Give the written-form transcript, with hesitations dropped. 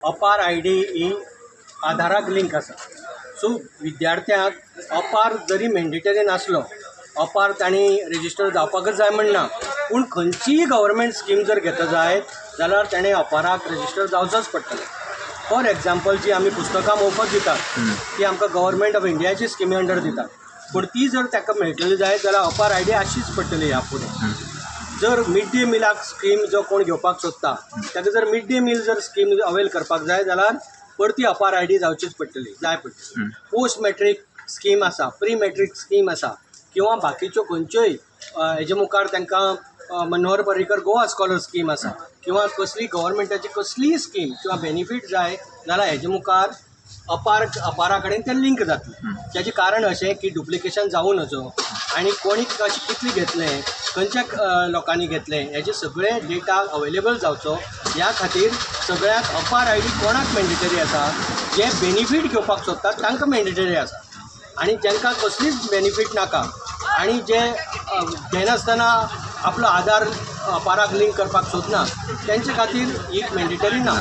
अपार I D he आधाराक link आसा. So विद्यार्थ्यांक अपार जरी मॅन्डेटरी नासलो, अपार तांणी रेजिस्टर जावपाकच जाय म्हण ना, पूण खंयचीय गव्हर्मेंट स्कीम जर घेता जायत जाल्यार ताणें अपाराक रेजिस्टर जावचोच पडटलें. फॉर एग्जाम्पल, जी आमी पुस्तकां मोफत दितात ती आमकां गव्हर्मेंट ऑफ इंडियाची स्किमी अंडर दितात, पूण ती जर ताका मेळटली जायत जाल्यार अपार I D आसचीच पडटली. ह्या फुडें जर मिड डे मिलाक स्कीम जो कोण घेवपाक सोदता ताका जर मिड डे मील जर स्कीम अवेल करपाक जाय जाल्यार परती अपार I D जावचीच पडटली, जाय पडटली. पोस्ट मॅट्रीक स्कीम आसा, प्री मॅट्रीक स्कीम आसा किंवा बाकीच्यो खंयच्योय, हेजे मुखार तांकां मनोहर पर्रीकर गोवा स्कॉलर स्कीम आसा किंवा कसली गव्हर्मेंटाची कसलीय स्कीम किंवा बेनिफीट जाय जाल्यार हेजे मुखार अपार अपारा कडेन तें लिंक जातलें. ताचें कारण अशें की डुप्लिकेशन जावं नजो आनी कोणी कशें कितलें घेतलें, खंयच्या लोकांनी घेतलें, हेजे सगळे डेटा अवेलेबल जावचो ह्या खातीर सगळ्यांक अपार I D कोणाक मॅन्डेटरी आसा, जे बेनिफीट घेवपाक सोदतात तांकां मॅन्डेटरी आसा आनी जांकां कसलीच बेनिफीट नाका आनी जे घेनासतना आपलो आधार अपाराक लिंक करपाक सोदना तेंचे खातीर ही मॅन्डेटरी ना.